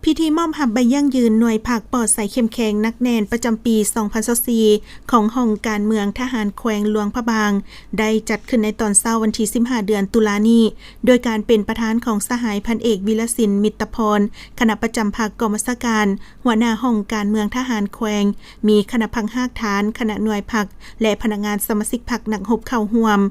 ພິທີມອບຮັບໃບຢັ້ງຢືນໜ່ວຍພັກປອດໃສເຂັ້ມແຂງໜັກແໜ້ນປະຈຳປີສອງພັນຊາວສີ່ ຂອງຫ້ອງການເມືອງທະຫານແຂວງຫຼວງພະບາງ ໄດ້ຈັດຂຶ້ນໃນຕອນເຊົ້າວັນທີສິບຫ້າ ເດືອນຕຸລານີ້ ໂດຍການເປັນປະທານຂອງສະຫາຍພັນເອກ ວິລະສິນ ມິດຕະພອນ ຄະນະປະຈຳພັກກອງບັນຊາການ ຫົວໜ້າຫ້ອງການເມືອງທະຫານແຂວງ, ມີຄະນະພັກຮາກຖານ, ຄະນະໜ່ວຍພັກ ແລະ ພະນັກງານສະມາຊິກພັກນັກຮົບເຂົ້າຮ່ວມ.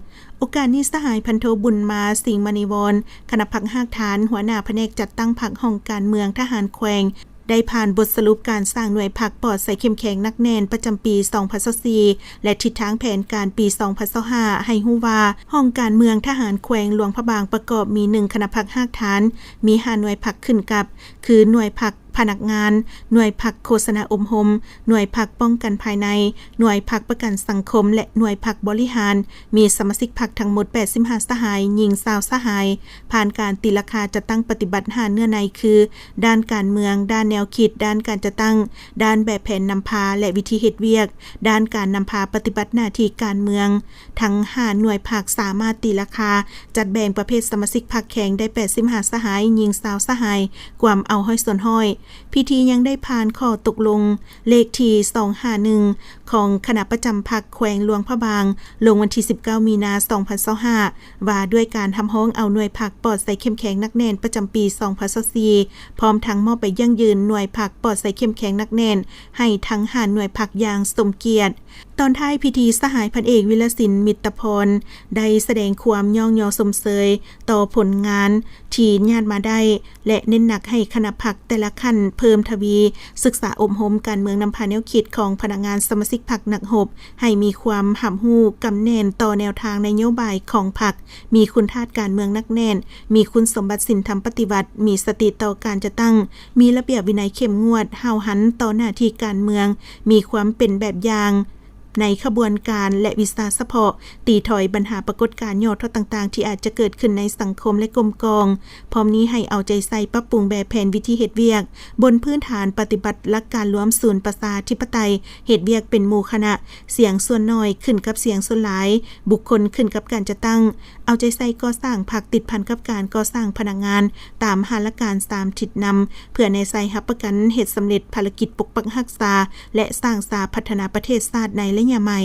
ໂອກາດນີ້ ສະຫາຍພັນໂທ ບຸນມາ ສິງມະນີວອນ ຄະນະພັກຮາກຖານ ຫົວໜ້າພະແນກຈັດຕັ້ງພັກຫ້ອງການເມືອງທະຫານແຂວງ ໄດ້ຜ່ານບົດສະຫຼຸບການສ້າງໜ່ວຍພັກປອດໃສເຂັ້ມແຂງໜັກແໜ້ນປະຈຳປີສອງພັນຊາວສີ່ ແລະ ທິດທາງແຜນການປີສອງພັນຊາວຫ້າ ໃຫ້ຮູ້ວ່າ ຫ້ອງການເມືອງທະຫານແຂວງຫຼວງພະບາງປະກອບມີ ໜຶ່ງ ຄະນະພັກຮາກຖານ ມີຫ້າໜ່ວຍພັກຂຶ້ນກັບ ຄື ໜ່ວຍພັກພະນັກງານ, ໜ່ວຍພັກໂຄສະນາອົບຮົມ, ໜ່ວຍພັກປ້ອງກັນພາຍໃນ, ໜ່ວຍພັກປະກັນສັງຄົມ ແລະ ໜ່ວຍພັກບໍລິຫານ, ມີສະມາຊິກພັກທັງໝົດແປດສິບຫ້າສະຫາຍ, ຍິງຊາວສະຫາຍ, ຜ່ານການຕີລາຄາຈັດຕັ້ງປະຕິບັດຫ້າເນື້ອໃນຄື ດ້ານການເມືອງ, ດ້ານແນວຄິດ, ດ້ານການຈັດຕັ້ງ, ດ້ານແບບແຜນນຳພາ ແລະ ວິທີເຮັດວຽກ, ດ້ານການນຳພາປະຕິບັດໜ້າທີ່ການເມືອງ. ທັງຫ້າໜ່ວຍພັກສາມາດຕີລາຄາຈັດແບ່ງປະເພດສະມາຊິກພັກແຂງໄດ້ແປດສິບຫ້າສະຫາຍ, ຍິງຊາວສະຫາຍ, ກວມເອົາຮ້ອຍສ່ວນຮ້ອຍ. ພິທີຍັງໄດ້ຜ່ານຂໍ້ຕົກລົງເລກທີສອງຫ້າໜຶ່ງ ຂອງຄະນະປະຈຳພັກແຂວງຫຼວງພະບາງ ລົງວັນທີສິບເກົ້າ ມີນາ ສອງພັນຊາວຫ້າ ວ່າດ້ວຍການຮັບຮອງເອົາໜ່ວຍພັກປອດໃສເຂັ້ມແຂງໜັກແໜ້ນປະຈຳປີສອງພັນຊາວສີ່ ພ້ອມທັງມອບໃບຢັ້ງຢືນໜ່ວຍພັກປອດໃສເຂັ້ມແຂງໜັກແໜ້ນໃຫ້ທັງຫ້າໜ່ວຍພັກຢ່າງສົມກຽດ. ຕອນທ້າຍພິທີ ສະຫາຍພັນເອກ ວິລະສິນ ມິດຕະພອນ ໄດ້ສະແດງຄວາມຍ້ອງຍໍຊົມເຊີຍຕໍ່ຜົນງານທີ່ຍາດມາໄດ້ ແລະ ເນັ້ນໜັກໃຫ້ຄະນະພັກແຕ່ລະຂັ້ນເພີ່ມທະວີສຶກສາອົບຮົມການເມືອງນຳພາແນວຄິດຂອງພະນັກງານສະມາຊິກພັກນັກຮົບ ໃຫ້ມີຄວາມຮັບຮູ້ກຳແໜ້ນຕໍ່ແນວທາງນະໂຍບາຍຂອງພັກ, ມີຄຸນທາດການເມືອງໜັກແໜ້ນ, ມີຄຸນສົມບັດສິນທຳປະຕິວັດ, ມີສະຕິຕໍ່ການຈັດຕັ້ງ, ມີລະບຽບວິໄນເຂັ້ມງວດ, ຫ້າວຫັນຕໍ່ໜ້າທີ່ການເມືອງ, ມີຄວາມເປັນແບບຢ່າງ ໃນຂະບວນການ ແລະ ວິຊາສະເພາະ, ຕີຖອຍບັນຫາປາກົດການຫຍໍ້ທໍ້ຕ່າງໆ ທີ່ອາດຈະເກີດຂຶ້ນໃນສັງຄົມ ແລະ ກົມກອງ. ພ້ອມນີ້ໃຫ້ເອົາໃຈໃສ່ປັບປຸງແບບແຜນວິທີເຮັດວຽກ ບົນພື້ນຖານປະຕິບັດຫຼັກການລວມສູນປະຊາທິປະໄຕ, ເຮັດວຽກເປັນໝູ່ຄະນະ, ສຽງສ່ວນໜ້ອຍຂຶ້ນກັບສຽງສ່ວນຫຼາຍ, ບຸກຄົນຂຶ້ນກັບການຈັດຕັ້ງ. ເອົາໃຈໃສ່ກໍ່ສ້າງພັກຕິດພັນກັບການກໍ່ສ້າງພະນັກງານ ຕາມຫ້າຫຼັກການສາມທິດນຳ ເພື່ອແນໃສ່ຮັບປະກັນເຮັດສຳເລັດພາລະກິດປົກປັກຮັກສາ ແລະ ສ້າງສາພັດທະນາປະເທດຊາດໃນໄລຍະໃໝ່.